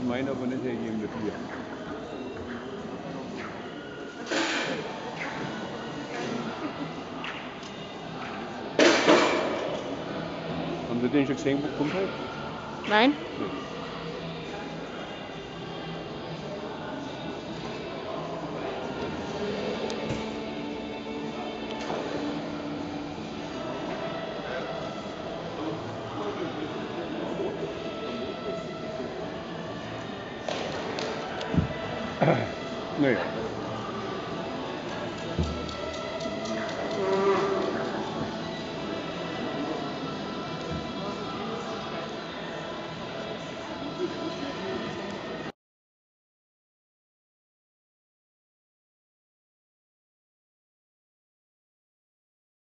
sich meiner aber nicht hergeben dafür. Haben Sie den schon gesehen, wo kommt heute? Nein. Nee. Naja.